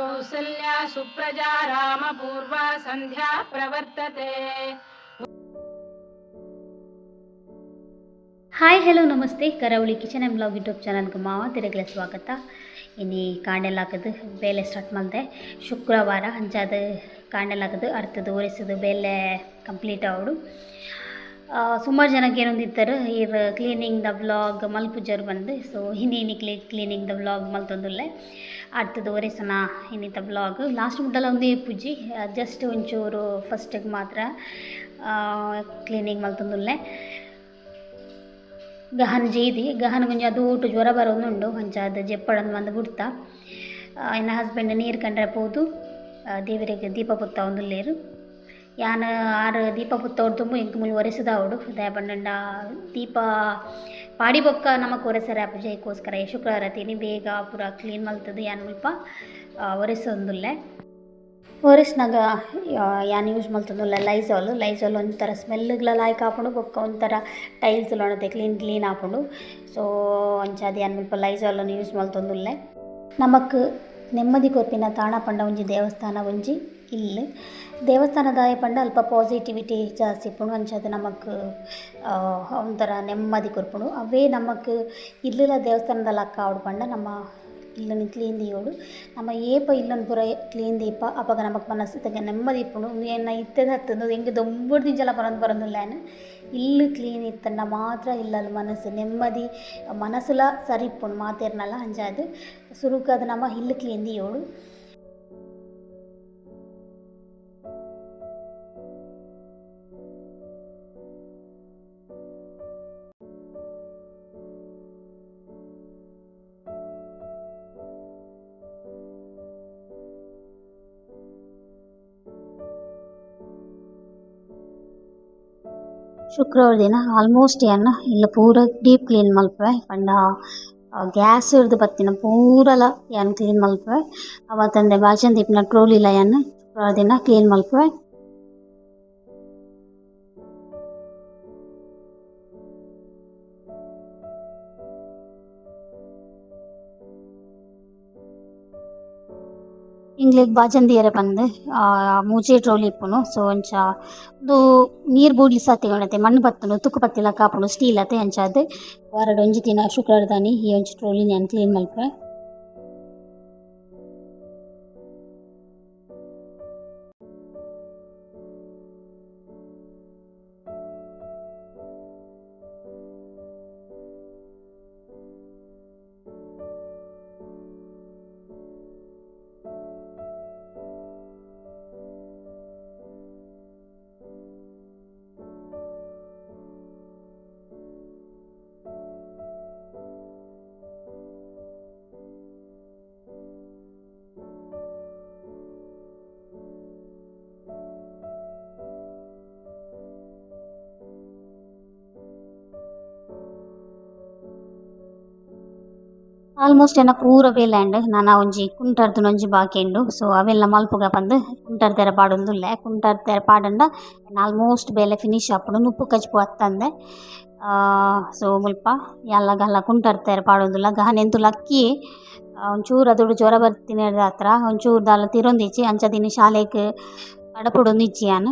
Kausalya Supraja Rama Purva Sandhya ಪ್ರವರ್ತತೆ. ಹಾಯ್, hello, ನಮಸ್ತೆ. Karavali kitchen and blog YouTube ಚಾನಲ್ಗೆ ಮಾತೆರೆಗ್ಲ ಸ್ವಾಗತ. ಇನಿ ಕಾಂಡೆಲಾಕದು ಬೇಲೆ ಸ್ಟಾರ್ಟ್ ಮಲ್ದೆ. ಶುಕ್ರವಾರ ಅಂಚಾದ ಕಾಂಡೆಲಾಕದು ಅರ್ತದ ಒರೆಸದು ಬೇಲೆ ಕಂಪ್ಲೀಟ್ ಆವಡು. ಸುಮಾರು ಜನಕ್ಕೆ ಏನೊಂದಿತ್ತಾರೆ ಈರ್ ಕ್ಲೀನಿಂಗ್ the vlog ಮಲ್ಪುಜರ್ ಬಂದು. ಸೊ ಇನಿ ಇನಿ ಕ್ಲೀನಿಂಗ್ the vlog ಮಲ್ತೊಂದುಲ್ಲೆ. ಅರ್ತದ ಒರೆಸನ ಇನ್ನಿತ ವ್ಲಾಗ್ ಲಾಸ್ಟ್ ಮುಟ್ಟಲ ಒಂದೇ ಪೂಜಿ, ಜಸ್ಟ್ ಒಂಚೂರು ಫಸ್ಟಿಗೆ ಮಾತ್ರ ಕ್ಲೀನಿಂಗ್ ಮಲ್ತೊಂದುಲ್ಲೆ. ಗಹನ ಜೇದಿ ಗಹನ ಗುಂಜ ಅದು ಊಟ ಜ್ವರ ಬರೋದುಂಡು, ಅಂಚಾದ ಜೆಪ್ಪಡಂದು ಬಂದು ಬಿಡ್ತಾ. ಎನ್ನ ಹಸ್ಬೆಂಡ್ ನೀರು ಕಂಡ್ರೆ ಪೋದು ದೇವರಿಗೆ ದೀಪ ಪುತ್ತ ಒಂದುಲ್ಲೇರು. ಯಾನ್ ಆರು ದೀಪ ಪುತ್ತ ತುಂಬ ಎಂಕ್ ಮುಲ್ ಒರೆಸದಾವಡು ದಾಯ ಪಂಡಂಡ ದೀಪ ಪಾಡಿ ಬೊಕ್ಕ ನಮಕ್ ಒರೆಸರೆ ಪೂಜೆಗೋಸ್ಕರ. ಶುಕ್ರವಾರ ತಿನಿ ಬೇಗ ಪೂರ ಕ್ಲೀನ್ ಮಲ್ತದು ಯಾನ್ ಮುಲ್ಪ ಒರೆಸೊಂದುಲ್ಲೆ. ಒರೆಸ್ನಾಗ ಯಾನ್ ಯೂಸ್ ಮಲ್ತೊಂದುಲ್ಲೆ ಲೈಸಾಲ್. ಲೈಸಾಲ್ ಒಂಥರ ಸ್ಮೆಲ್ಗ್ಲ ಲಾಯ್ಕ್ ಆಪುಂಡು, ಬೊಕ್ಕ ಒಂಥರ ಟೈಲ್ಸ್ ಒಂತೆ ಕ್ಲೀನ್ ಕ್ಲೀನ್ ಆಪುಂಡು. ಸೊ ಅಂಚಾದ್ ಯಾನ್ ಮುಲ್ಪ ಲೈಸಾಲನ್ನು ಯೂಸ್ ಮಲ್ತೊಂದುಲ್ಲೆ. ನಮಕ್ ನೆಮ್ಮದಿ ಕೊರ್ಪಿನ ತಾಣ ಪಂಡ ಒಂಜಿ ದೇವಸ್ಥಾನ, ಒಂಜಿ ಇಲ್ಲ್. ದೇವಸ್ಥಾನದಾಯ ಪಂಡ ಅಲ್ಪ ಪಾಸಿಟಿವಿಟಿ ಜಾಸ್ತಿ ಇಪ್ಪುಂಡು, ಅಂಚಾದ್ ನಮಕ್ ಒಂಥರ ನೆಮ್ಮದಿ ಕೊರ್ಪುಂಡು. ಅವೇ ನಮಕ್ ಇಲ್ಲುಲ ದೇವಸ್ಥಾನದ ಲಕ್ಕ ಆವೊಡು ಪಂಡ ನಮ್ಮ ಇಲ್ಲನ್ನು ಕ್ಲೀನ್ ದೀವೊಡು. ನಮ್ಮ ಏಪ ಇಲ್ಲನ್ನು ಪೂರ ಕ್ಲೀನ್ ದೀಪ ಅಪಗ ನಮಕ್ ಮನಸ್ಸು ನೆಮ್ಮದಿ ಇಪ್ಪುಂಡು. ಉಂದು ಎನ್ನ ಇತ್ತೆದ ಅತ್ತ್, ಎಂಕ್ ದೊಂಬುಡ್ದಿಂಚಲ ಪರೊಂದು ಬರೊಂದುಲ್ಲೆ. ಇಲ್ಲು ಕ್ಲೀನ್ ಇತ್ತಂಡ ಮಾತ್ರ ಇಲ್ಲಲ್ ಮನಸ್ಸು ನೆಮ್ಮದಿ, ಮನಸ್ಸುಲ ಸರಿ ಇಪ್ಪುಂಡು ಮಾತೆರ್ನಲ. ಅಂಚಾದ್ ಸುರುಕಾದ್ ನಮ್ಮ ಇಲ್ಲು ಕ್ಲೀನ್ ದೀವೊಡು. ಶುಕ್ರವಾರ ದಿನ ಆಲ್ಮೋಸ್ಟ್ ಯಾನ್ ಇಲ್ಲ್ ಪೂರ ಡೀಪ್ ಕ್ಲೀನ್ ಮಲ್ಪುವೆ. ಪಂಡ ಗ್ಯಾಸ್ ಇರ್ದ್ ಬತ್ತಿನ ಪೂರಲ ಯಾನ್ ಕ್ಲೀನ್ ಮಲ್ಪುವೆ. ಅವತ್ತಂದೆ ಬಾಜನ ದೀಪಿನ ಟ್ರೋಲಿಲ ಯಾನ್ ಶುಕ್ರವಾರ ದಿನ ಕ್ಲೀನ್ ಮಲ್ಪುವೆ. ಇಂಗ್ಲೆಗ್ ಬಾಜನ ದೀಯರೆ ಪಂದ್ ಮೂಜೆ ಟ್ರೋಲಿ ಇಪ್ಪುನು. ಸೊ ಅಂಚ ಉಂದು ನೀರ್ ಬೂಡ್ಲಿ ಸಾತಿಗೊಂಡತೆ ಮಣ್ಣು ಪತ್ತುಂಡು, ತುಕ್ಕು ಪತ್ತಿಲಕ ಆಪುಂಡು, ಸ್ಟೀಲ್ ಅತೆ. ಅಂಚಾದ್ ವಾರಡ್ ಒಂಜಿ ದಿನ ಶುಕ್ರವಾರದಾನಿ ಈ ಒಂಜಿ ಟ್ರೋಲಿ ಯಾನ್ ಕ್ಲೀನ್ ಮಲ್ಪುವೆ. ಆಲ್ಮೋಸ್ಟ್ ಎನ್ನ ಪೂರ ಬೇಲೆ ಆಂಡ್. ನನ ಒಂಜಿ ಕುಂಟರ್ದು ಒಂಜಿ ಬಾಕಿ ಉಂಡು. ಸೊ ಅವೆಲ್ಲ ಮಲ್ಪುಗ ಪಂದ್ ಕುಂಟರ್ದೆರ ಪಾಡೊಂದುಲ್ಲೆ. ಕುಂಟರ್ದೆರ ಪಾಡಂಡ ಆಲ್ಮೋಸ್ಟ್ ಬೇಲೆ ಫಿನಿಶ್ ಆಪುಂಡು, ನುಪ್ಪು ಕಜ್ಪು ಅತ್ತಂದೆ. ಸೊ ಮುಲ್ಪ ಯಾನ್ಲ ಗಲ್ಲ ಕುಂಟರ್ದೆರ ಪಾಡೊಂದುಲ್ಲ. ಗಹನ ಎಂತು ಲಕ್ಕಿಯೇ ಒಂಚೂರು ಅದುಡು ಜ್ವರ ಬರ್ತಿನ ಒಂಚೂರು ದಾಲ ತಿರೊಂದಿಜ್ಜಿ. ಅಂಚ ದಿನ ಶಾಲೆಗ್ ಕಡಪುಡೊಂದಿಜ್ಜಿ ಯಾನ್.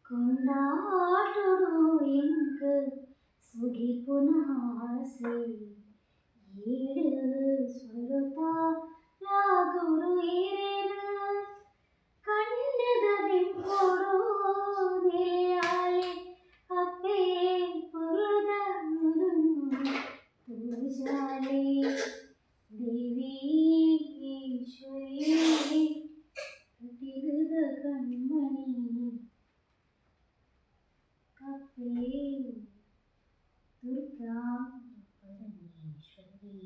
ಕೊಂಡಾಟೊಡು ಎಂಕ್ ಸುಗಿಪುನ ಆಸೆ ಏಳು ಸ್ವರತ ರಾಗುಡು ಏರೇನ ಕಣ್ಣದ ಬಿಂಪೊಡು ನೆಲೆಯಾಲೆ ಅಪ್ಪೆ ಪೊರ್ಲುದ ಮುರುನು ತೋಜಾಲೆ ದೇವಿ ಈಶ್ವರಿ ಕಟೀಲುದ ಕಣ್ಮಣಿ ಕಪ್ಪೆ ದುರ್ಗಾ ಪರಮೇಶ್ವರಿ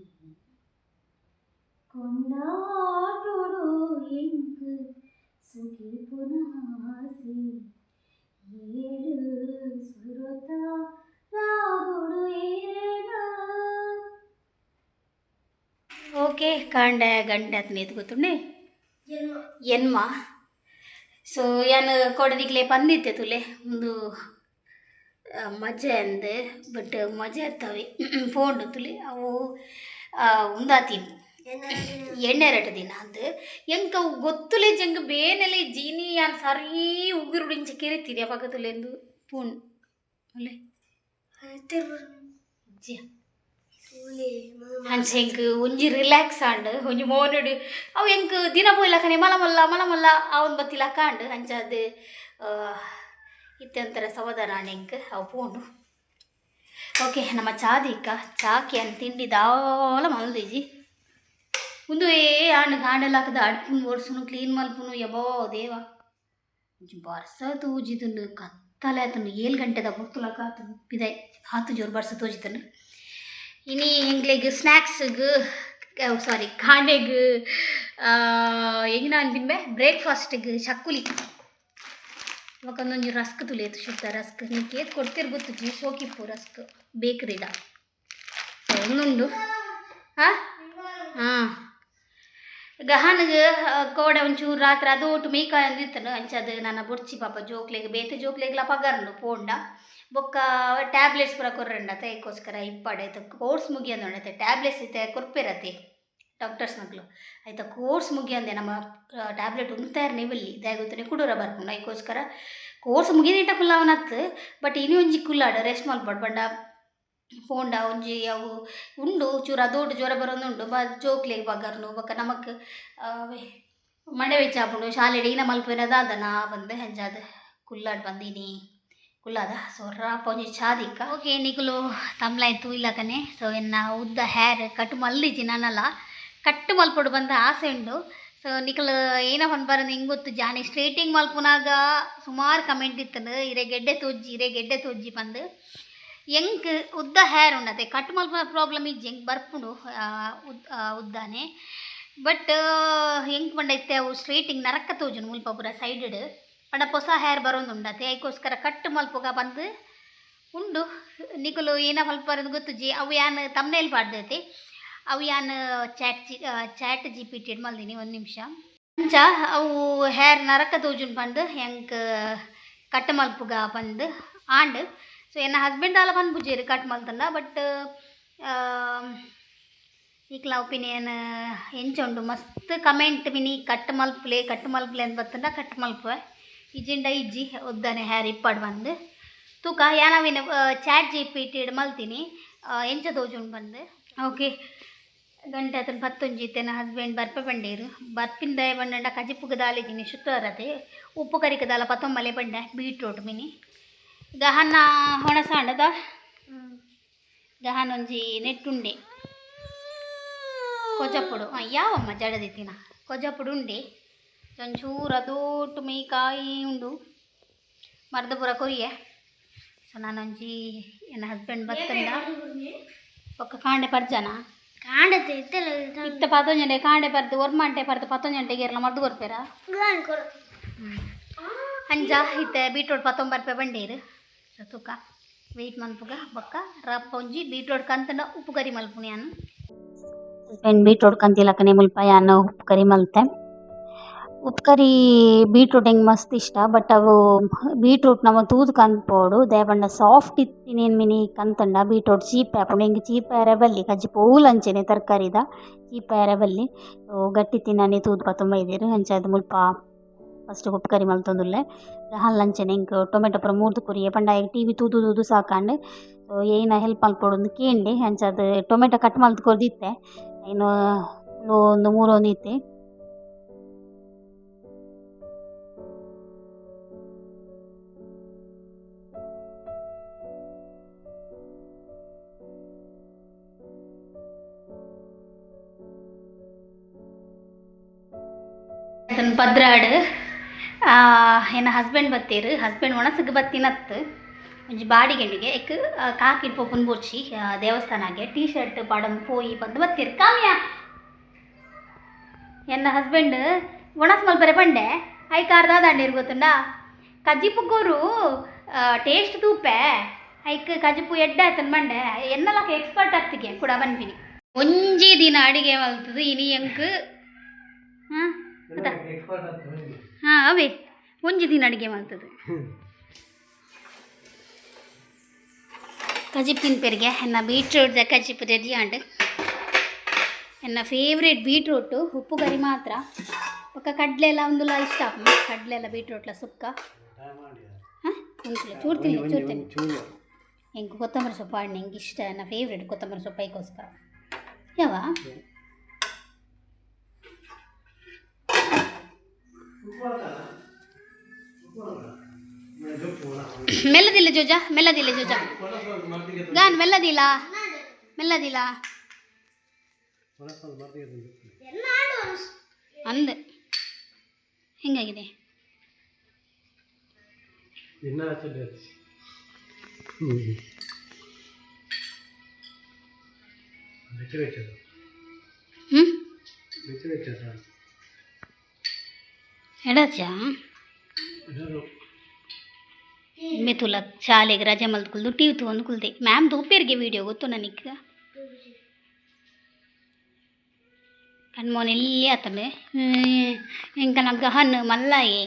ಕೊಂಡಾಟೊಡು ಎಂಕ್ ಸುಗಿಪುನ ಆಸೆ ಏಳು ಸ್ವರತ ರಾಗುಡು ಏರೇನ. ಓಕೆ, ಕಾಂಡೆ ಗಂಟೆ ಆತ್ನ ಗೊತ್ತುಂಡೆ ಎನ್ಮ. ಸೊ ಯಾನ್ ಕೋಡನಿಕ್ಲೆ ಪಂದಿತ್ತೆ ತುಲೆ ಒಂದು ಮಜೆ ಅಂದ್, ಬಟ್ ಮಜೆ ಅತ್ತವೆ ಫೋನ್ ತುಲೆ ಅವು ಉಂದಾತೀನಿ ಎಣ್ಣೆ ರಟ್ಟು ದಿನ ಅಂದ್. ಎಂಕ್ ಅವು ಗೊತ್ತುಲೆ ಜಂಗ್ ಬೇನೆಲೆ ಜೀನಿ ಯಾನ್ ಸರಿ ಉಗುರುಡು ಇಂಚ ಕೆರಿತಿದೆ ಅಪಗ ತುಲೆಂದು ಪೂನ್ ಅಲ್ಲೇ ಜಿಯ. ಅಂಚ ಎಂಕ್ ಒಂಜಿ ರಿಲ್ಯಾಕ್ಸ್ ಆಂಡ್. ಒಂಜಿ ಮೋನೆಡ್ ಅವು ಎಂಕ್ ದಿನ ಪೋಯಿಲಕನೆ ಮಲ್ಲ ಮಲ್ಲ ಮಲ್ಲ ಮಲ್ಲ ಆವೊಂದು ಬತ್ತಿಲಕ ಆಂಡ್. ಅಂಚಾದ್ ಇತ್ತೆ ಒಂಥರ ಸಮಾಧಾನ ಆಂಡ್ ಎಂಕ್ ಅವು ಪೋಂಡು. ಓಕೆ, ನಮ್ಮ ಚಾದಿಕ್ಕ ಚಾಕಿ ಅನ್ ತಿಂಡಿ ದಾಲ ಮಲ್ದಿಜಿ. ಉಂದುವೇ ಆಂಡ್. ಕಾಂಡೆಲಾಕದ ಅಡ್ಪುನು ಒಡ್ಸುನು ಕ್ಲೀನ್ ಮಲ್ಪುನು. ಯಬೋ ದೇವ, ಒಂಜಿ ಬರ್ಸ ತೋಜಿದುಂಡು. ಕತ್ತಲೆ ಆತುಂಡು. 7 ಗಂಟೆದ ಪೊರ್ತುಲಕ ಆತುಂಡು. ಪಿದಾಯ್ ಆತು ಜೋರು ಬರ್ಸ ತೋಜಿತುಂಡು. ಇನಿ ಎಂಕ್ಲೆಗ್ ಸ್ನ್ಯಾಕ್ಸ್ಗ್, ಸಾರಿ, ಕಾಂಡೆಗ್ ಎಂಜಿನ ಅನ್ಪಿನ್ಬೆ ಬ್ರೇಕ್ಫಾಸ್ಟ್ಗ್ ಚಕ್ಕುಲಿ ಬೊಕೊಂದೊಂಜಿ ರಸ್ಕ್ ತುಲಿಯತ್ತು. ಶುದ್ಧ ರಸ್ಕ್ ನಿಕ್ ಏತ್ ಕೊಡ್ತಿರ್ ಗೊತ್ತುಜಿ. ಶೋಕಿಪ್ಪು ರಸ್ಕ್ ಬೇಕ್ರಿದ ಒಂದುಂಡು. ಹಾಂ ಹಾಂ, ಗಹನ್ಗ್ ಕೋಡೆ ಒಂಚೂರು ರಾತ್ರಿ ಅದು ಒಟ್ಟು ಮೀಕಾಯಿ ಅಂದಿತ್ತನು. ಅಂಚದ ನನ್ನ ಬೊಡ್ಚಿ ಪಾಪ ಜೋಕ್ಲೆಗ್ ಬೇತೆ ಜೋಕ್ಲೆಗ್ಲ ಪಗರ್ನು ಪೋಂಡ. ಬೊಕ್ಕ ಟ್ಯಾಬ್ಲೆಟ್ಸ್ ಪೂರ ಕೊರ್ರಂಡತೆ, ಐಕೋಸ್ಕರ ಇಪ್ಪಡೆ. ಐತ ಕೋರ್ಸ್ ಮುಗಿಯಂದುಂಡತೆ. ಟ್ಯಾಬ್ಲೆಟ್ಸ್ ಇತ್ತೆ ಕೊರ್ಪೆರತೆ ಡಾಕ್ಟರ್ಸ್ ನಕುಲು. ಐತ ಕೋರ್ಸ್ ಮುಗಿಯಂದೆ ನಮ್ಮ ಟ್ಯಾಬ್ಲೆಟ್ ಉಂತಾರ್ನೆ ಬಲ್ಲಿ ದಾಯೆಗ್ ಕುಡೂರ ಬರ್ಪುಂಡು. ಐಕೋಸ್ಕರ ಕೋರ್ಸ್ ಮುಗಿನಿಟ ಕುಲ್ಲಾವನತ್. ಬಟ್ ಇನಿ ಒಂಜಿ ಕುಲ್ಲಾಡ್ ರೆಸ್ಟ್ ಮಲ್ಪೊಡು ಪಂಡ ಪೋಂಡ ಒಂಜಿ ಅವು ಉಂಡು ಚೂರು ಅದೋಟು ಜ್ವರ ಬರೋದುಂಡು. ಬ ಜೋಕ್ಲೆಗ್ ಬಗರ್ನು ಬೊಕ್ಕ ನಮಕ್ ಮಂಡೆ ಬೆಚ್ಚ ಆಪುಂಡು. ಶಾಲೆಡ್ ಈನ ಮಲ್ಪುವೆನ ದಾದನ ಬಂದು ಅಂಚಾದ್ ಕುಲ್ಲಾಡ್ ಬಂದಿನಿ ಕುಲ್ಲಾದ. ಸೊ ರಾಪ ಒಂಜಿ ಚಾದಿಕ್ಕ. ಓಕೆ, ನಿಕುಲು ತಮ್ಲಾಯ್ ತೂಯಿಲಕನೆ. ಸೊ ಎನ್ನ ಉದ್ದ ಹೇರ್ ಕಟ್ ಮಲ್ದಿಜಿ ನನಲ. ಕಟ್ ಮಲ್ಪೊಡು ಬಂದ ಆಸೆ ಉಂಡು. ಸೊ ನಿಕುಲು ಏನ ಪನ್ಪರಂದು ಹಿಂಗೆ ಗೊತ್ತು. ಜಾನಿ ಸ್ಟ್ರೇಟಿಂಗ್ ಮಲ್ಪುನಾಗ ಸುಮಾರು ಕಮೆಂಟ್ ಇತ್ತಂದು, ಇರೆ ಗೆಡ್ಡೆ ತೋಜ್ಜಿ, ಇರೆ ಗೆಡ್ಡೆ ತೋಜ್ಜಿ ಪಂದು. ಎಂಕ್ ಉದ್ದ ಹೇರ್ ಉಂಡತೆ, ಕಟ್ ಮಲ್ಪುನ ಪ್ರಾಬ್ಲಮ್ ಇಜ್ಜಿ. ಎಂಕ್ ಬರ್ಪುಂಡು ಉದ್ದಾನೆ. ಬಟ್ ಎಂಕ್ ಪಂಡ ಇತ್ತೆ ಅವು ಸ್ಟ್ರೇಟಿಂಗ್ ನರಕ ತೋಜುಂಡು ಮುಲ್ಪ ಪೂರ ಸೈಡ್. ಪಂಡ ಪೊಸ ಹೇರ್ ಬರೋದುಂಡತೆ, ಐಕೋಸ್ಕರ ಕಟ್ ಮಲ್ಪುಗ ಬಂದು ಉಂಡು. ನಿಕುಲು ಏನ ಮಲ್ಪರಂದು ಗೊತ್ತುಜಿ. ಅವು ಯಾನ್ ತಮ್ನೇಲ್ ಪಾಡ್ದೈತೆ. ಅವು ಯಾನ್ chat GPT ಮಲ್ದಿನಿ. ಒಂದು ನಿಮಿಷ. ಅಂಚ ಅವು ಹೇರ್ ನರಕ ತೋಜುಂಡು ಪಂದು ಎಂಕ್ ಕಟ್ ಮಲ್ಪುಗ ಪಂದು ಆಂಡ್. ಸೊ ಎನ್ನ ಹಸ್ಬೆಂಡ್ ದಾಲ ಪನ್ಪುಜೆರ್ ಕಟ್ ಮಲ್ತಂಡ. ಬಟ್ ನಿಕ್ಲ ಒಪಿನಿಯನ್ ಎಂಚ ಉಂಡು? ಮಸ್ತ್ ಕಮೆಂಟ್ ಮಿನಿ ಕಟ್ ಮಲ್ಪುಲೆ, ಕಟ್ ಮಲ್ಪುಲೆ ಅಂದ್ ಬತ್ತಂಡ ಕಟ್ ಮಲ್ಪುವೆ, ಇಜ್ಜಿಂಡ ಇಜ್ಜಿ, ಉದ್ದಾನೆ ಹೇರ್ ಇಪ್ಪಡ್ ಬಂದು. ತೂಕ ಯಾನವಿನ ಚಾಟ್ ಜಿಪಿಟಿ ಮಲ್ತೀನಿ ಎಂಚ ತೋಜುಂಡು ಬಂದು. ಓಕೆ, ಗಂಟೆ ಆತನ ಪತ್ತೊಂಜಿ. ಇತ್ತೆನ ಹಸ್ಬೆಂಡ್ ಬರ್ಪೆ ಬಂಡೇರು. ಬರ್ಪಿಂದ ಬಂಡಂಡ ಕಜಿಪುಗ ದಾಲಿಜಿನಿ. ಶುಕ್ರವಾರತೆ ಉಪ್ಪು ಕರಿಕ ದಾಲ ಪತ್ತೊಂಬಲೆ ಬಂಡೆ ಬೀಟ್ರೋಟ್ ಮಿನಿ. ಗಹನ ಹೊಣಸಾಂಡದ ಗಹನ ಒಂಜಿ ನೆಟ್ಟುಂಡೆ ಕೊಜಪುಡು ಯಾವಮ್ಮ ಜಡದಿತ್ತಿನ ಕೊಜಪುಡು ಉಂಡೆ. ಒಂಚೂರು ಅದೋಟು ಮೀಕಾಯಿ ಉಂಡು. ಮರ್ದ ಪೂರ ಕೊರಿಯೆ. ಸೊ ನಾನೊಂಜಿ ಎನ್ನ ಹಸ್ಬೆಂಡ್ ಬತ್ತಂಡ ಬೊಕ್ಕ ಕಾಂಡೆ ಪರ್ಜನ. ಕಾಂಡತೆ. ಇತ್ತ ಪತ್ತೊಂಜಂಟೆ ಕಾಂಡೆ ಪರ್ದು ಒರ್ಮಂಟೆ ಪರ್ದು ಪತ್ತೊಂಜಂಟೆಗೆ ಏರ್ಲ ಮರ್ದು ಕೊರ್ಪೇರಾ. ಅಂಚ ಇತ್ತೆ ಬೀಟ್ರೋಟ್ ಪತ್ತೊಂಬರ್ಪೆ ಬಂಡೇರು. ಸೊ ತೂಕ ವೆಯ್ಟ್ ಮನ್ಪುಗ. ಬೊಕ್ಕ ರಪ್ಪ ಒಂಜಿ ಬೀಟ್ರೋಟ್ ಕಂತಂಡ ಉಪ್ಪು ಕರಿ ಮಲ್ಪುನಿ ಯಾನ್. ಹಸ್ಬೆಂಡ್ ಬೀಟ್ರೋಟ್ ಕಂತಿಲಕನೆ ಮುಲ್ಪ ಯಾನ್ ಉಪ್ಪು ಕರಿ ಮಲ್ತೆ. ಉಪ್ಪು ಕರಿ ಬೀಟ್ರೂಟ್ ಎಂಕ್ ಮಸ್ತ್ ಇಷ್ಟ. ಬಟ್ ಅವು ಬೀಟ್ರೂಟ್ ನಮ ತೂದು ಕನ್ಪೋಡು. ದಾಯೆ ಪಂಡ ಸಾಫ್ಟ್ ಇತ್ತಿನೇನ್ ಮಿನಿ ಕಂತಂಡ ಬೀಟ್ರೂಟ್ ಚೀಪೆ ಆಪುಂಡು. ಎಂಕ್ ಚೀಪೆ ಆಯೆರೆ ಬಲ್ಲಿ. ಕಜಿಪು ಓಲು ಅಂಚೆನೆ ತರಕಾರಿದ ಚೀಪೆ ಆಯೆರೆ ಬಲ್ಲಿ. ಗಟ್ಟಿ ತಿನ್ನನೆ ತೂದು ಪತ್ತೊಂಬೈದೆರ್. ಅಂಚಾದ್ ಮುಲ್ಪ ಫಸ್ಟ್ ಉಪ್ಪು ಕರಿ ಮಲ್ತೊಂದುಲ್ಲೆ ಗಹನ್ ಲಂಚನೆ ಎಂಕ್ ಟೊಮೆಟೊ ಪೂರ ಮೂರ್ದು ಕೊರಿಯೆ ಪಂಡ ಆಯೆ ಟಿ.ವಿ ತೂದು ತೂದು ಸಾಕಾಂಡ್ ಸೊ ಏನ ಹೆಲ್ಪ್ ಮಲ್ಪೊಡುಂದು ಕೇಂಡೆ ಅಂಚಾದ್ ಟೊಮೆಟೊ ಕಟ್ ಮಲ್ತ್ ಕೊರ್ದಿತ್ತೆ ಐನ್ ಒಂದು ಮೂರೊಂದಿತ್ತೆ. ಪದ್ರಾಡ್ ಎನ್ನ ಹಸ್ಬೆಂಡ್ ಬತ್ತೇರು ಹಸ್ಬೆಂಡ್ ಒಣಸುಗ್ ಬತ್ತಿನತ್ತು ಒಂಜಿ ಬಾಡಿಗೆಂಡಿಗೆ ಎಕ್ ಕಾಕಿಡ್ ಪೋಪುನ್ ಬೋಡ್ಚಿ ದೇವಸ್ಥಾನಗೆ ಟೀ ಶರ್ಟ್ ಪಾಡೊಂದು ಪೋಯಿ ಪಂದ್ ಬತ್ತೀರ್ ಕಾಮ್ಯ ಎನ್ನ ಹಸ್ಬೆಂಡ್ ಒಣಸ್ ಮಲ್ಪರೆ ಪಂಡೆ I car ದಾದಾಂಡೇರು ಗೊತ್ತುಂಡಾ ಕಜ್ಜಿಪು ಗೋರು ಟೇಸ್ಟ್ ತೂಪೆ ಐಕ್ ಕಜಿಪು ಎಡ್ಡೆ ಆತನ್ ಮಂಡೆ ಎನ್ನಲಕ ಎಕ್ಸ್ಪರ್ಟ್ ಅತ್ತಿಗೆ ಕೂಡ ಬನ್ಪಿನಿ ಒಂಜಿ ದಿನ ಅಡಿಗೆ ಮಲ್ತದು ಇನಿ ಎಂಕ್ ಹಾಂ ಹಾಂ ಅವೇ ಒಂಜಿ ದಿನ ಅಡಿಗೆ ಮಲ್ತದು ಕಜಿಪ್ ತಿನ್ಪೆರಿಗೆ ಎನ್ನ ಬೀಟ್ರೂಟ್ ಕಜಿಪ್ ರೆಡಿ ಆಂಡ್ ಎನ್ನ ಫೇವ್ರೇಟ್ ಬೀಟ್ರೂಟು ಉಪ್ಪು ಕರಿ ಮಾತ್ರ ಬೊಕ್ಕ ಕಡಲೆ ಎಲ್ಲ ಒಂದುಲ ಇಷ್ಟ ಆಪುಂಡು ಕಡಲೆ ಎಲ್ಲ ಬೀಟ್ರೂಟ್ಲ ಸುಕ್ಕ ಹಾಂ ಒಂದ್ಸಲ ಚೂರು ತಿನ್ನಿ ಚೂರು ತಿನ್ನಿ ಎಂಕ್ ಕೊತ್ತಂಬರಿ ಸೊಪ್ಪು ಆಡ್ನೆ ಎಂಕ್ ಇಷ್ಟ ನನ್ನ ಫೇವ್ರೇಟ್ ಕೊತ್ತಂಬರಿ ಸೊಪ್ಪು ಐಕೋಸ್ಕರ ಯಾವ ಮೆಲ್ಲದಿಲ್ಲ ಜೋಜ ಮೆಲ್ಲದಿಲ್ಲ ಜೋಜ ಗಾನ್ ಮೆಲ್ಲದಿಲ್ಲ ಮೆಲ್ಲದಿಲ್ಲ ಅಂದ ಹೆಂಗಾಗಿದೆ ಹ್ಞೂ ಎಡಚಾ ಮೆತುಲ ಶಾಲೆಗೆ ರಜೆ ಮಲ್ತ್ ಕುಲ್ದು ಟಿ ವಿ ತೂವೊಂದು ಕುಲ್ದೆ ಮ್ಯಾಮ್ ದೂಪೇರಿಗೆ ವೀಡಿಯೋ ಗೊತ್ತು ನನಗೆ ಕಣ್ಮೋನ್ ಎಲ್ಲಿ ಆತಂಡೆ ಇಂಕ ನ ಗಹನ್ ಮಲ್ಲಾಯೆ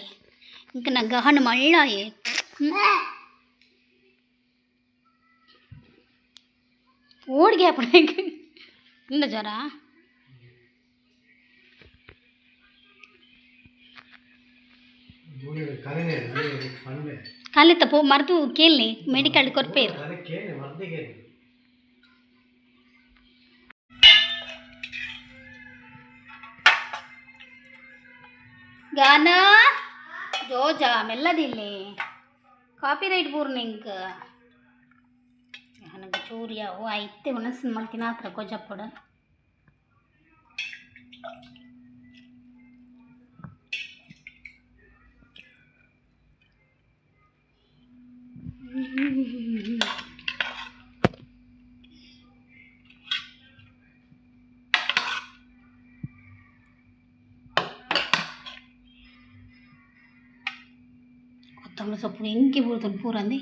ಇಂಕ ನ ಗಹನ್ ಮಲ್ಲಾಯೆ ಓಡ್ಗೆ ಅಪ್ಪಣ ಇಂದ ಜ್ವರ ಕಾಲಿ ತಪ್ಪು ಮರ್ದು ಕೇಳಿ ಮೆಡಿಕಲ್ ಕೊರ್ಪೇರು ಗಾನ ಜೋಜ ಮೆಲ್ಲದಿಲ್ಲಿ ಕಾಪಿರೈಟ್ ಬೂರ್ನ ಇಂಕ್ ನನಗೆ ಚೂರು ಯಾವ ಐತೆ ಒಣಸಿನ ಮಲ್ತಿನ ಹತ್ರ ಕೊಜಪ್ಪಡ ಕೊತ್ತಂಬರಿ ಸೊಪ್ಪು ಹೆಂಗೆ ಬೀಳ್ತಾನೆ ಪೂರ ಅಂದು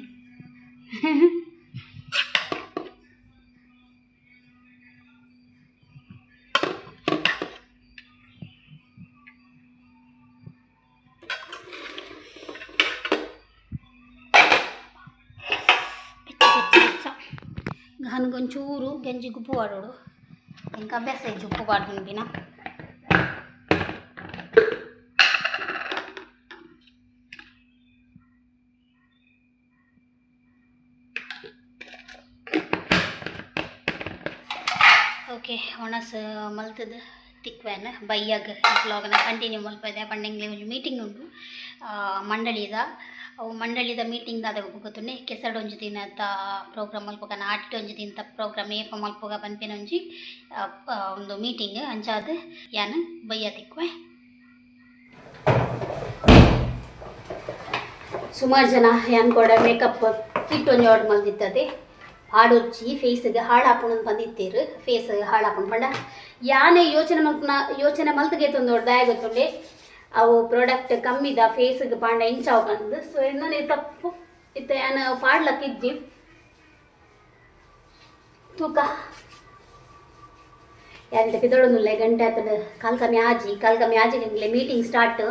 ಬೆಚ್ಚ ಬೆಚ್ಚ ಬೆಚ್ಚ ಗಹನ್ಗೊಂಚೂರು ಗಂಜಿಗೆ ಉಪ್ಪು ವಾಡೋಡು ఇంకా ಅಭ್ಯಾಸ ಇಜ್ಜಿ ಉಪ್ಪು ಪಾಡ್ದು ದಿನ. ಓಕೆ ಒಣಸ್ ಮಲ್ತದ ತಿಕ್ವೆನ್ ಬಯ್ಯಾಗ ವ್ಲಾಗ್ನ ಕಂಟಿನ್ಯೂ ಮಲ್ಪದೆ ಪಂಡ ಎಂಕ್ಲೆ ಒಂಜಿ ಮೀಟಿಂಗ್ ಉಂಡು ಮಂಡಳಿದ ಅವು ಮಂಡಳಿದ ಮೀಟಿಂಗ್ ದಾದ ಗೊತ್ತುಂಡೆ ಕೆಸರ್ಡ್ ಒಂಜಿ ದಿನತ ಪ್ರೋಗ್ರಾಮ್ ಮಲ್ಪುಗ ಆಟಿಡ್ ಒಂಜಿ ದಿನತ ಪ್ರೋಗ್ರಾಮ್ ಏಪ ಮಲ್ಪುಗ ಪನ್ಪಿನ ಒಂಜಿ ಒಂದು ಮೀಟಿಂಗ್ ಅಂಚಾದ್ ಯಾನ್ ಬಯ್ಯ ತಿಕ್ವೆ. ಸುಮಾರು ಜನ ಯಾನ್ ಕೂಡ ಮೇಕಪ್ ಕಿಟ್ ಒಂಜಿ ಆರ್ಡರ್ ಮಲ್ದಿತ್ತದೆ ಆಡೊರ್ಚಿ ಫೇಸ್ಗೆ ಹಾಳಾಪುಣಂದು ಬಂದಿತ್ತೀರು ಫೇಸ್ ಹಾಳಾಪುಂಡು ಪಂಡ ಯಾನೆ ಯೋಚನೆ ಮಲ್ಪುನ ಯೋಚನೆ ಮಲ್ತ್ಗೆ ತೊಂದೋಡು ದಾಯ ಗೊತ್ತುಂಡೆ ಅವು ಪ್ರಾಡಕ್ಟ್ ಕಮ್ಮಿದ ಫೇಸ್ಗೆ ಪಾಂಡ ಇಂಚಾವು ಪಂದ್ ಸೊ ಎನ್ನನೆ ತಪ್ಪು ಇತ್ತೆ ಯಾನ್ ಪಾಡ್ಲಕ್ ಇಜ್ಜಿ ತೂಕ ಯಾನ್ ಪಿದೊಡೊಂದುಲ್ಲೆ ಗಂಟೆ ಆತುಂಡು ಕಾಲ್ ಕಮ್ಮಿ ಆಜಿ ಕಾಲ್ ಕಮ್ಮಿ ಆಜಿ ಎಂಕ್ಲೆ ಮೀಟಿಂಗ್ ಸ್ಟಾರ್ಟ್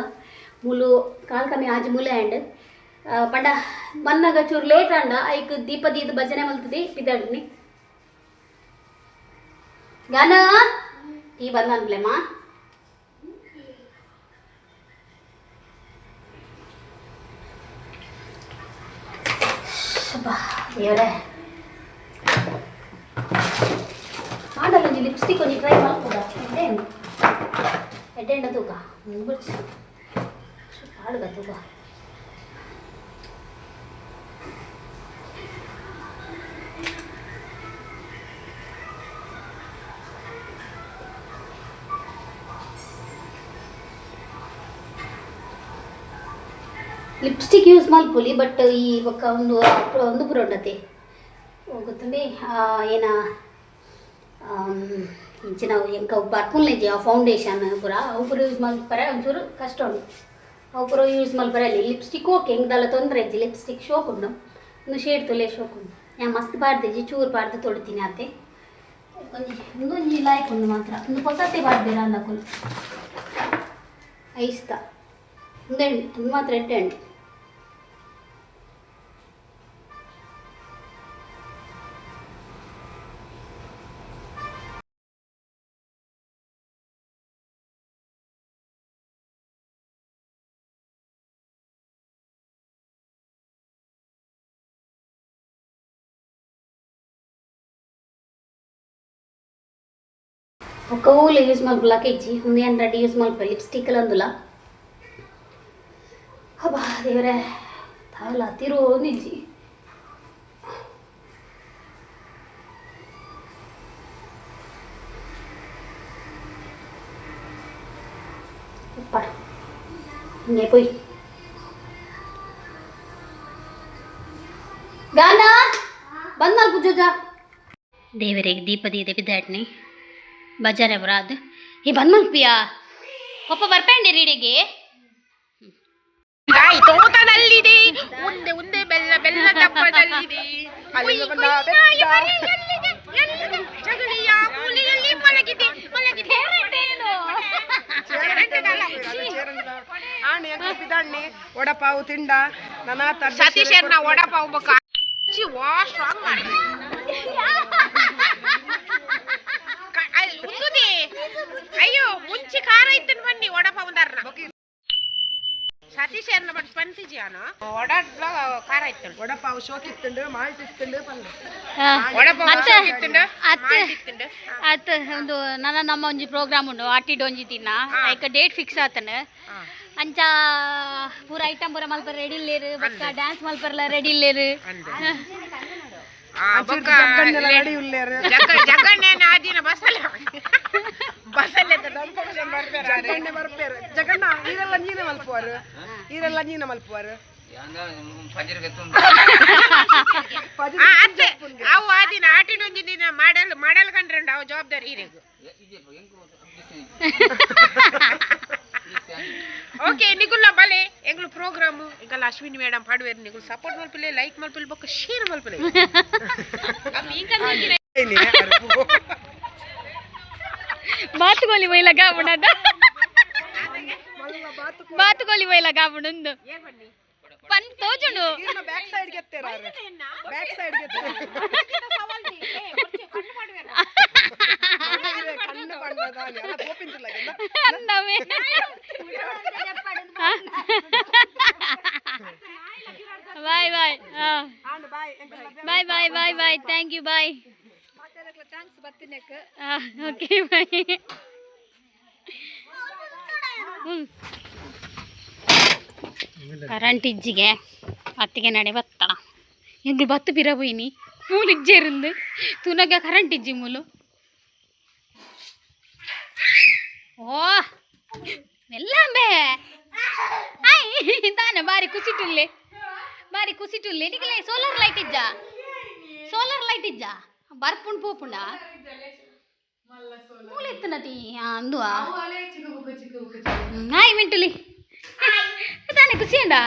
ಮುಲು ಕಾಲ್ ಕಮ್ಮಿ ಆಜಿ ಮುಲೆ ಆಂಡ್ ಪಂಡ ಬನ್ನಗ ಚೂರು ಲೇಟ್ ಆಂಡ ಐಕ್ ದೀಪ ದೀದ್ ಭಜನೆ ಮಲ್ತದಿ ಪಿದಡ್ನಿ ಗಾನ ಟೀ ಬಂದ ಅನ್ಪ್ಲೆಮಾ. ಅಬ್ಬಾ ದೇವರೇ. ಆಂಡಲ ಒಂಜಿ ಲಿಪ್ಸ್ಟಿಕ್ ಒಂಜಿ ಟ್ರೈ ಮಲ್ಪುಗ. ಎಡ್ಡೆ ಉಂಡು, ಎಡ್ಡೆ ಉಂಡು. ತೂಕ, ಬುಡ್ಚಿ ಪಾಡುಗ, ತೂಕ. ಲಿಪ್ಸ್ಟಿಕ್ ಯೂಸ್ ಮಲ್ಪೊಲಿ, ಬಟ್ ಈ ಬೊಕ್ಕ ಒಂದು ಒಂದು ಪೂರ ಉಂಡತೆ ಗೊತ್ತುಂಡೆ. ಏನ ಇಂಚಿನ ಎಂಕ ಬರ್ಪುನ್ಲೆಜಿ. ಆ ಫೌಂಡೇಶನ್ ಪೂರ ಅವು ಪೂರ ಯೂಸ್ ಮಲ್ಪರೆ ಒಂಚೂರು ಕಷ್ಟ ಉಂಡು. ಅವು ಪೂರ ಯೂಸ್ ಮಲ್ಪರೆ ಅಲ್ಲಿ. ಲಿಪ್ಸ್ಟಿಕ್ ಓಕೆ, ಎಂಕ್ ದಾಲ ತೊಂದರೆ ಇಜ್ಜಿ. ಲಿಪ್ಸ್ಟಿಕ್ ಶೋಕ್ ಉಂಡು, ಒಂದು ಶೇಡ್ ತುಲೆ ಶೋಕ್ ಉಂಡು. ಯಾನ್ ಮಸ್ತ್ ಪಾಡ್ದಿಜಿ, ಚೂರು ಪಾಡ್ದು ತೊಡ್ತೀನಿ ಆತೆ. ಒಂಜಿ ಉಂದೊಂಜಿ ಲಾಯ್ಕ್ ಉಂಡು ಮಾತ್ರ. ಒಂದು ಪೊಸತೆ ಪಾಡ್ಬೇರ ಅಂದಕುಲು ಐಸ್ತ ಉಂದೆ ಉಂದು ಮಾತ್ರ ಎಡ್ಡೆ ಉಂಡು. ಬೊಕ್ಕ ಓಲು ಯೂಸ್ ಮಲ್ಪುಲಕ ಇಜ್ಜಿ. ಉಂದು ಏನ್ ರೆಡಿ ಯೂಸ್ ಮಲ್ಪ ಲಿಪ್ಸ್ಟಿಕ್ ಅಂದುಲ. ಅಬ್ಬಾ ದೇವರೇ, ದಾಲ ತಿರುವೊಂದಿಜ್ಜಿ. ಉಪ್ಪಾಡ ಹಿಂಗೆ ಪೋಯ್ ಗಾನ ಬಂದ್ ಮಲ್ಪು ಜೋಜ. ದೇವರಿಗೆ ದೀಪ ದೀದ ಬಿದ್ದಾಟ್ನಿ ಬಜಾರೆ ಬರಾದ್. ಈ ಬಂದ್ ಮಲ್ಪಿಯಾ ಪಪ್ಪ ಬರ್ಪಂಡಿ ರೀಡಿಗೆ. ಕಾಯಿ ತೋಟದಲ್ಲಿದೆ, ಉಂದೆ ಉಂದೆ ಬೆಲ್ಲ ಬೆಲ್ಲ ಡಬ್ಬದಲ್ಲಿದೆ. ಅಲ್ಲಿಂದ ಬಂದ ಕುಯ್ ಬೆಟ್ಟ. ನಾಯಿ ಮರಿ ಎಲ್ಲಿದೆ, ಎಲ್ಲಿದೆ? ಜಗಲಿಯ ಮೂಲೆಯಲ್ಲಿ ಮಲಗಿದೆ ಮಲಗಿದೆ. ಆಣಿ ಅಂಕ ಪಿದಾಣ್ಣಿ ವಡಪಾವು ತಿಂಡ ನನಾತ. ಸತೀಶ್ ವಡಪಾವ್ ಬೊಕ್ಕ ವಾ ಸ್ಟ್ರಾಂಗ್ ಮಾಡಿ ಉಂದುದಿ. ಅಯ್ಯೋ, ಮುಂಚೆ ಖಾರ ಇತ್ತು. ಬನ್ನಿ ವಡಪಾವ್ ದಾರ್ನ ಸತೀಶ್ ಬಟ್ ಪಂತಿಜಿ ಅನು ವಡ ಖಾರ ಇತ್ತು. ವಡಪಾವು ಶೋಕ್ ಇತ್ತುಂಡು, ಮಾಲ್ಟ್ ಇತ್ತುಂಡು ಪಂಡ. ವಡಪಾವ್ ಅತ್ತೆ. ಇತ್ತುಂಡು. ಅತ್ತೆ. ಮಾಲ್ಟ್ ಇತ್ತುಂಡು. ಅತ್ ಒಂದು ನನ್ನ ನಮ್ಮ ಒಂಜಿ ಪ್ರೋಗ್ರಾಮ್ ಉಂಡು ಆಟಿಡ್ ಒಂಜಿ ದಿನ. ಐಕ ಡೇಟ್ ಫಿಕ್ಸ್ ಆತನ. ಅಂಚ ಪೂರ ಐಟಮ್ ಪೂರ ಮಲ್ಪರ ರೆಡಿ ಇಲ್ಲೇರು, ಬೊಕ್ಕ ಡ್ಯಾನ್ಸ್ ಮಲ್ಪರ್ಲ ರೆಡಿ ಇಲ್ಲೇರು. ಆ, ಬೊಕ್ಕ ಜಗ್ಗಣ್ಣೆಲ್ಲ ರೆಡಿ ಉಲ್ಲೇರು. ಜಗಣ್ಣನ ಆ ದಿನ ಬಸಲೆ ಬಸಲೆ. ಜಗ್ಗಣ್ಣೆ ಬರ್ಪೇರು. ಜಗಣ್ಣ, ಈರೆಲ್ಲ ನೀನೆ ಮಲ್ಪುವರು, ಈರೆಲ್ಲ ನೀನೆ ಮಲ್ಪುವರು. ಆ, ಅತ್ತೆ ಅವು ಆ ದಿನ ಆಟಿಡೊಂಜಿ ದಿನ ಮಾಡಲ್ ಮಾಡಲ್ ಕಂಡ್ರಂಡು ಅವು ಜವಾಬ್ದಾರಿ ಇರೇಗು. ಓಕೆ, ನಿಗುಲ್ಲ ಬಲೆ ಎಂಗ್ಲು ಪ್ರೋಗ್ರಾಮ್ ಎಂಕಲ್ಲ ಅಶ್ವಿನಿ ಮೇಡಮ್ ಪಾಡುವೇರು. ನಿಗುಲ್ ಸಪೋರ್ಟ್ ಮಲ್ಪಲೆ, ಲೈಕ್ ಮಲ್ಪಲೆ, ಬೊಕ್ಕ ಶೇರ್ ಮಲ್ಪಲೆ. ಬಾತುಗೋಲಿ ಒಯ್ಲ ಗಾಬುಣದ, ಬಾತುಗೋಲಿ ಒಯ್ಲ ಗಾಬುಣಂದು ಪನ್ ತೋಜುಂಡು. ಬ್ಯಾಕ್ ಸೈಡ್ ಗೆತ್ತೇರ, ಬ್ಯಾಕ್ ಸೈಡ್ ಗೆತ್ತೇರ. ಕಣ್ಣು ಬಣ್ಣದ ಅಲ್ಲ ಪೋಪಿಂತಿಲ್ಲ. ಅನ್ನವೇ. Bye bye. Bye. Bye bye bye bye, thank you, bye. Okay, bye. Current ಇಜ್ಜಿಗೆ ಅತ್ತಿಗೆ ನಡೆ ಬತ್ತ. ಎಂಗ್ಲು ಬತ್ತು ಪಿರ ಪೋಯಿನಿ. ಮೂಲು ಇಜ್ಜೇರಿಂದು ತೂನಗ ಕರೆಂಟ್ ಇಜ್ಜಿ ಮೂಲು. ಓ ಮೆಲ್ಲಂಬೆ. ಆಯ್ ದಾನ ಬಾರಿ ಕುಸಿಟುಲ್ಲೆ, ಬಾರಿ ಕುಸಿಟುಲ್ಲೆ. ನಿಕಲೆ ಸೋಲಾರ್ ಲೈಟ್ ಇಜ್ಜಾ? ಸೋಲಾರ್ ಲೈಟ್ ಇಜ್ಜಾ? ಬರ್ಪುಂಡು ಪೋಪುಂಡ ಮೂಲೆ ಎತ್ತನತಿ ಅಂದುವಾ. ಆಯ್ ಮಿಂಟುಲಿ, ತಾನೆ ಖುಷಿ ಉಂಡಾ?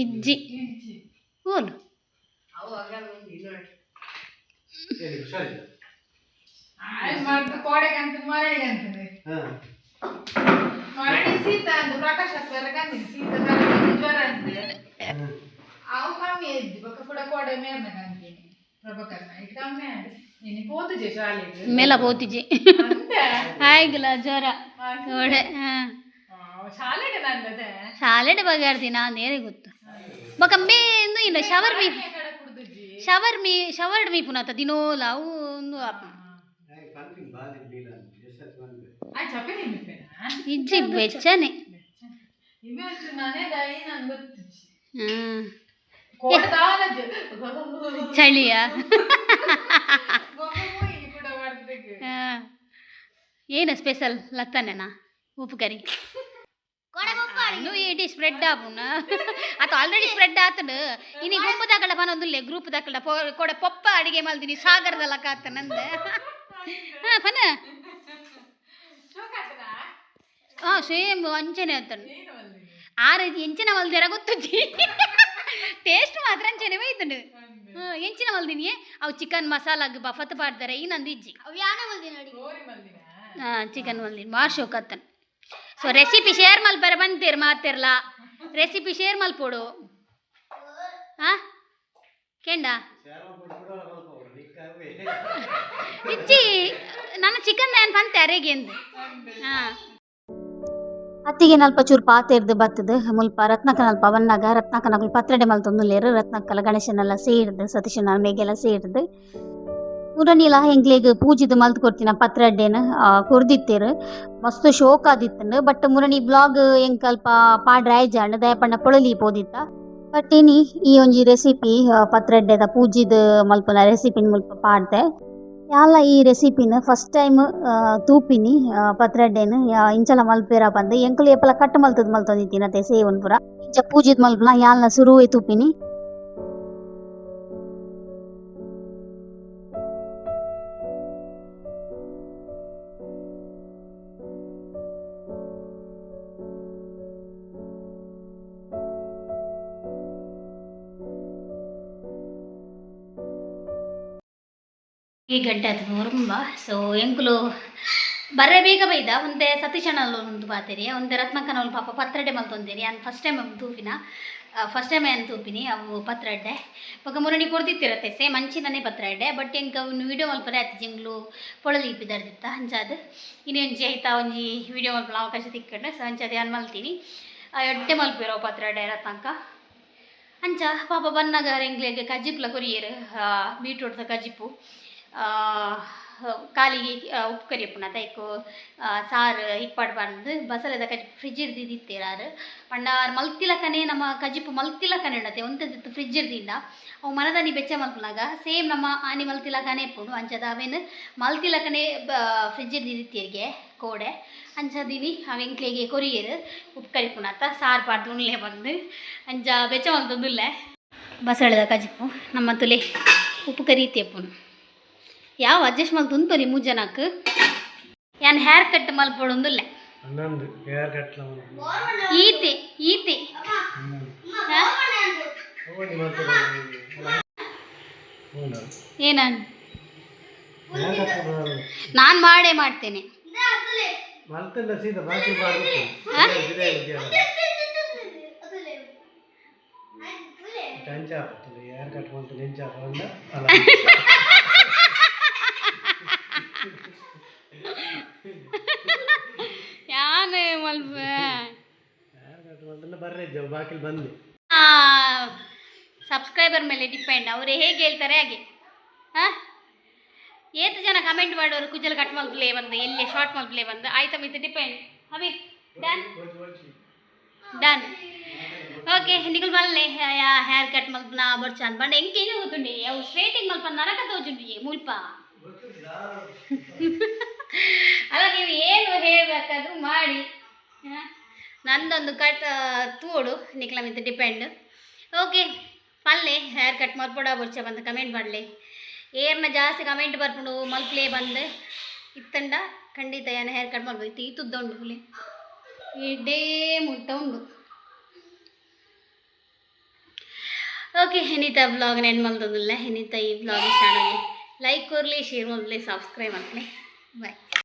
ಇಜ್ಜಿ ಓಲು. ಕೋಡೆಗಂತ ಮರಳಿಗಂತದೆ ಮರಳಿ ಶೀತ ಅಂದು ಪ್ರಕಾಶ್ ಕಂದಿನಿ. ಶೀತ ಜ್ವರ ಅಂತೆ, ಅವು ಕಮ್ಮಿ ಇದ್ದಿ. ಬೊಕ್ಕ ಕೂಡ ಕೋಡೆ ಮೇರ್ನ ಕಂತೀನಿ ಪ್ರಭಕರ್ನ it ಕಮ್ಮಿ ಆಂಡ್. ಮೇಲ ಪೋತಿಜಿ ಆಯ್ಗಲ ಜ್ವರ ಓಡೆ. ಹಾಂ, ಶಾಲೆಡೆ ಬಗೆಹರ್ದಿ ನಾನು ನೇರೆ ಗೊತ್ತು. ಬೊಕ ಮೇ ಇನ್ನು ಶವರ್ ಮೀ ಶವರ್ ಮೀ ಶವರ್ಡ್ ಮೀ ಪುನತ ದಿನೋಲ ಅವು ಒಂದು ಇಜ್ಜಿ ಬೆಚ್ಚನೆ. ಹ್ಮ್, ಚಳಿಯ. ಏನು ಸ್ಪೆಷಲ್ ಲತ್ತನೇನಾ ಉಪ್ಪು ಕರಿ? ಇಡೀ ಸ್ಪ್ರೆಡ್ ಆಪುನ ಆತ ಆಲ್ರೆಡಿ ಸ್ಪ್ರೆಡ್ ಆತನು. ಇನಿ ಗುಂಪು ದಾಕಡ ಪನೊಂದುಲ್ಲೆ, ಗ್ರೂಪ್ ದಾಕಡ ಕೊಡ ಪೊಪ್ಪ ಅಡಿಗೆ ಮಲ್ದಿನಿ ಸಾಗರದಲ್ಲ ಕಾತ ನಂದ. ಹಾ, ಪನ. ಹಾ, ಸೇಮ್ ಅಂಚನೆ ಆತನು. ಆರು ಎಂಚಿನ ಮಲ್ದಿರ ಗೊತ್ತುಜ್ಜಿ, ಟೇಸ್ಟ್ ಮಾತ್ರ ಅಂಚನೆ ಬೈತಂಡು. ಎಂಚಿನ ಮಲ್ದಿನಿ ಅವು? ಚಿಕನ್ ಮಸಾಲಾಗ್ ಬಫತ್ ಪಾಡ್ತಾರೆ ಈ ನಂದು ಇಜ್ಜಿ. ಹಾಂ, ಚಿಕನ್ ಮಲ್ದಿನಿ, ಭಾಳ ಶೋಕತ್ತನ್. ಸೊ ರೆಸಿಪಿ ಶೇರ್ ಮಲ್ಪರ ಬಂತೀರ್ ಮಾತಿರ್ಲ, ರೆಸಿಪಿ ಶೇರ್ ಮಲ್ಪೋಡು. ಹಾಂ, ಕೆಂಡ ಇಜ್ಜಿ. ನನ್ನ ಚಿಕನ್ ಏನು ಪಂತೆ ಅರೆಗೆ ಎಂದು. ಹಾಂ. ಅತ್ತಿಗೆ ನಲ್ಪ ಚೂರು ಪಾತೆರ್ದು ಬತ್ತದು. ಮುಲ್ಪ ರತ್ನಕನಲ್ಪ ಬನ್ನಗ ರತ್ನಕನಕುಲು ಪತ್ರೊಡೆ ಮಲ್ತೊಂದುಲ್ಲೆರ್. ರತ್ನಕ್ಕಲ ಗಣೇಶನೆಲ್ಲ ಸೇರ್ದು, ಸತೀಶನ ಮೇಗೆಲ್ಲ ಸೇರ್ದು, ಮುರನಿಲ ಎಂಕ್ಲೆಗ್ ಪೂಜಿದ್ ಮಲ್ತ್ ಕೊರ್ತಿನ ಪತ್ರಡ್ಡೆನ್ ಕೊರ್ದಿತ್ತೆರ್. ಮಸ್ತ್ ಶೋಕ್ ಆದಿತ್ತುಂಡು. ಬಟ್ ಮುರಣಿ ಬ್ಲಾಗ್ ಎಂಕ್ ಅಲ್ಪ ಪಾಡ್ರೆ ಆಯ್ಜಾಂಡ್, ದಾಯೆ ಪಂಡ ಪೊಳಲಿ ಪೋದಿತ್ತ. ಬಟ್ ಇನಿ ಈ ಒಂಜಿ ರೆಸಿಪಿ, ಪತ್ರಡ್ಡೆದ ಪೂಜಿದ್ ಮಲ್ಪುನ ರೆಸಿಪಿನ್ ಮುಲ್ಪ ಪಾಡ್ದೆ. ಯಾನ್ಲ ಈ ರೆಸಿಪಿನ್ ಫಸ್ಟ್ ಟೈಮ್ ತೂಪಿನಿ. ಪತ್ರಡ್ಡೆನ್ ಇಂಚಲ ಮಲ್ಪೆರ ಪಂದ್. ಎಂಕುಲು ಏಪಲ ಕಟ್ ಮಲ್ತುದು ಮಲ್ತೊಂದಿತ್ತಿನತೆ ಸೇವನ್ ಪೂರ. ಇಂಚ ಪೂಜಿದ್ ಮಲ್ಪುನ ಯಾನ್ಲ ಸುರುವೆ ತೂಪಿನಿ. ಈ ಗಂಟೆ ಆತು ಒರಂಬ. ಸೊ ಎಂಕುಲು ಬರ್ರೆ ಬೇಗ ಬೈದ. ಒಂತೆ ಸತೀಶಣ್ಣಲು ಒಂದು ಪಾತೆರಿ, ಒಂತೆ ರತ್ನಕ್ಕನವ್ಲು ಪಾಪ ಪತ್ರೊಡೆ ಮಲ್ತೊಂದೇರಿ. ಯಾನ್ ಫಸ್ಟ್ ಟೈಮ್ ತೂಪಿನ, ಫಸ್ಟ್ ಟೈಮ್ ಏನು ತೂಪಿನಿ ಅವು ಪತ್ರೊಡೆ. ಬೊಕ ಮುರಣಿ ಕೊರ್ದಿತ್ತಿರತ್ತೆ ಸೇಮ್ ಅಂಚಿನನೇ ಪತ್ರೊಡೆ. ಬಟ್ ಎಂಕ್ ಅವ್ನು ವೀಡಿಯೋ ಮಲ್ಪರೆ ಆತಿಜಿ, ಎಂಕ್ಲು ಪೊಳಲಿ ಇಪ್ಪಿದಾರ್ದಿತ್ತ. ಅಂಚಾದ್ ಇನಿ ಒಂಜಿ ಐತ ಒಂಜಿ ವೀಡಿಯೋ ಮಲ್ಪುನ ಅವಕಾಶ ತಿಕ್ಕಂಡು. ಸೊ ಅಂಚಾದ್ ಯಾನ್ ಮಲ್ತೀನಿ. ಎಡ್ಡೆ ಮಲ್ಪುವೆರ್ ಅವು ಪತ್ರೊಡೆ ರತ್ನಕ್ಕ. ಅಂಚ ಪಾಪ ಬನ್ನಗ ಎಂಕ್ಲೆಗ್ ಕಜಿಪುಲ ಕೊರಿಯೆರ್, ಬೀಟ್ರೂಟ್ದ ಕಜಿಪು. ಕಾಲಿಗೆ ಉಪ್ಪು ಕರಿ ಉಪ್ಪುನ ತೈಕು ಸಾರು ಇಪ್ಪಾಡು ಪಂದ್ ಬಸಲೆದ ಕಜಿಪು ಫ್ರಿಜ್ ಇರ್ದಿತ್ತಿರ ಆರ್. ಪಂಡ ಆರ್ ಮಲ್ತಿಲಕನೆ, ನಮ್ಮ ಕಜಿಪು ಮಲ್ತಿಲಕನೆ ಉಂಡತೆ ಒಂತೆದಿತ್ತು ಫ್ರಿಜ್ ಇರ್ದಿಂಡ ಅವು ಮನದಾನಿ ಬೆಚ್ಚ ಮಲ್ಪುನಗ ಸೇಮ್ ನಮ್ಮ ಆನಿ ಮಲ್ತಿಲಕನೆ ಇಪ್ಪುಂಡು. ಅಂಚದ ಅವೇನು ಮಲ್ತಿಲಕನೆ ಫ್ರಿಜ್ ಇರ್ದಿತ್ತಿರ್ಗೆ ಕೋಡೆ. ಅಂಚದಿನಿ ಅವು ಎಂಕ್ಲೆಗೆ ಕೊರಿಯೆರ್ ಉಪ್ಪು ಕರಿಪುನತ್ತ ಸಾರು ಪಾಡ್ದು ಉಣ್ಲೆ ಬಂದು. ಅಂಚ ಬೆಚ್ಚ ಮಲ್ತೊಂದುಲ್ಲೆ ಬಸಳೆದ ಕಜಿಪು. ನಮ್ಮ ತುಲೆ ಉಪ್ಪು ಕರಿ ಇಪ್ಪುನು. ಯಾವ ಅಡ್ಜಸ್ಟ್ ಮಲ್ತು ಉಂತೊಲಿ ಮೂರು ಜನಕ್ಕೆ. ಯಾನ್ ಹೇರ್ ಕಟ್ ಮಲ್ಪೊಡೊಂದುಲ್ಲೆ. 11 ಹೇರ್ ಕಟ್. ಈತೆ ಈತೆ. ಹಾ? ಏನಾನ್ ನಾನು ಮಾಡೇ ಮಾಡ್ತೇನೆ. ಮಲ್ತಲ್ಲ ಸೀದಾ ಬಾಕಿ ಬಾರ್ದು. ಅಂಚ ಆಪತ್ತಲ್ಲ ಹೇರ್ ಕಟ್ ಮಲ್ತು ನೆಂಚ ಆಪಂಡ ಅಲ್ಲ. ಯಾನ್ ಮಲ್ಪ ಹೇರ್ ಕಟ್ ಮಲ್ತಲ್ಲ ಬರ್ರೆ ಇಜ್ಜ ಬಾಕಿಲ್ ಬಂದು. ಸಬ್ಸ್ಕ್ರೈಬರ್ ಮೇಲೆ ಡಿಪೆಂಡ್, ಅವರು ಹೇಗೆ ಹೇಳ್ತಾರೆ ಹಾಗೆ. ಹಾಂ, ಏತು ಜನ ಕಮೆಂಟ್ ಮಾಡೋರು ಕುಜಲ್ ಕಟ್ ಮಲ್ಪಲೇ ಬಂದು, ಎಲ್ಲಿ ಶಾರ್ಟ್ ಮಲ್ಪಲೇ ಬಂದು, ಆಯ್ತಾ ಮಿತ್ ಡಿಪೆಂಡ್. ಅವಿ ಡನ್ ಡನ್. ಓಕೆ, ನಿಕುಲ್ ಮಲ್ಲೆ ಹೇರ್ ಕಟ್ ಮಲ್ಪನ ಬೊರ್ಚಾನ್ ಬಂಡ ಎಂಕೇನು ಗೊತ್ತುಂಡಿ. ಅವು ಸ್ಟ್ರೇಟಿಂಗ್ ಮಲ್ಪ ನರಕ ತೋಜುಂಡಿ ಮುಲ್ಪ ಅಲ್ಲ. ನೀವು ಏನು ಹೇಳಬೇಕಾದ್ರೂ ಮಾಡಿ. ಹಾ? ನಂದೊಂದು ಕಟ್ ತೂಡು, ನಿಕ್ಲ ಮಿತ್ ಡಿಪೆಂಡ್. ಓಕೆ, ಪಲ್ಲೆ ಹೇರ್ ಕಟ್ ಮಲ್ಪೊಡ ಬೊರ್ಚ ಬಂದು ಕಮೆಂಟ್ ಮಾಡಲಿ. ಏರ್ನ ಜಾಸ್ತಿ ಕಮೆಂಟ್ ಬರ್ಪುಂಡು ಮಲ್ಪ್ಲೇ ಬಂದು ಇತ್ತಂಡ ಖಂಡಿತ ಏನು ಹೇರ್ ಕಟ್ ಮಾಡ್ಬೇಕು. ಈ ತುದ್ದ ಉಂಡು ಹುಲಿ ಇಡೇ ಮುಟ್ಟ ಉಂಡು. ಓಕೆ, ಇನಿತ ಬ್ಲಾಗ್ ನೆನ್ ಮಲ್ತೊಂದುಲ್ಲೆ. ಇನಿತ ಈ ಬ್ಲಾಗ್ ಇಷ್ಟ ಆಂಡ ಲೈಕ್ ಕೊರ್ಲಿ, ಶೇರ್ ಮಲ್ಪಲೆ, ಸಬ್ಸ್ಕ್ರೈಬ್ ಮಲ್ಪಲೆ. ಬಾಯ್.